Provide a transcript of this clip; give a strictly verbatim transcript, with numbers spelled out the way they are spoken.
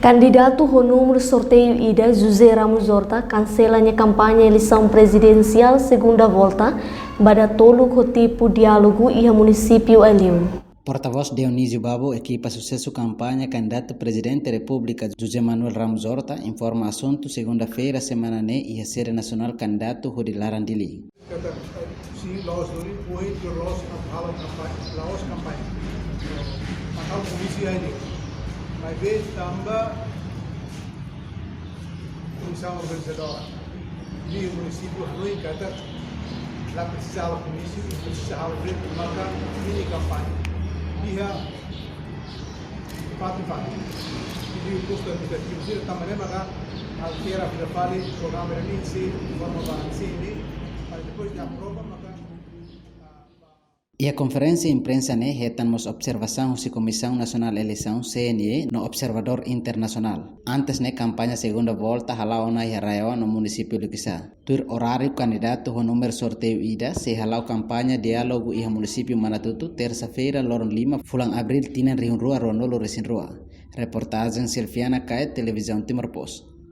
Kandidatu ho númeru sorteiu ida, José Ramos Horta, kansela nia kampaña eleisaun prezidensiál segunda volta ba datoluk ho tipu diálogu iha munisípiu Aileu. Portavós Dionísio Babo, ekipa susesu kampaña kandidatu Prezidente Repúblika José Manuel Ramos Horta, informa asuntu segunda-feira semana ne'e iha sede nasionál kandidatu hodi laran Dili. Katak, eh, sin, la'ós duni, ohin ke la'ós halo kampaña, la'ós kampaña. Halo komísiu Aileu. Maibé tanba komisaun organizadora iha munisípiu hanoin katak la presiza halo komísiu, presiza halo de'it maka mini kampaña. Iha fatin-fatin. Iha postu administrativu sira, tanba ne'e maka altera fila fali programa ida-ne'e, sei forma ba C N E, para depois de aprova maka, ah, ba- Iha konferénsia imprensa ne'e hetan mós observasaun husi Komisaun Nasionál Eleisaun, C N E, no observadór internasionál. Antes ne'e kampaña segunda volta hala'o ona iha RAEOA no munisípiu Liquiçá. Tuir oráriu, kandidatu ho númeru sorteiu ida sei hala'o kampaña diálogu iha munisípiu Manatuto, tersa-feira, loron lima, fulan Abríl, tinan rihun rua ruanulu-resin-rua. Reportajen Silviana Caet, Televizaun Timor Post.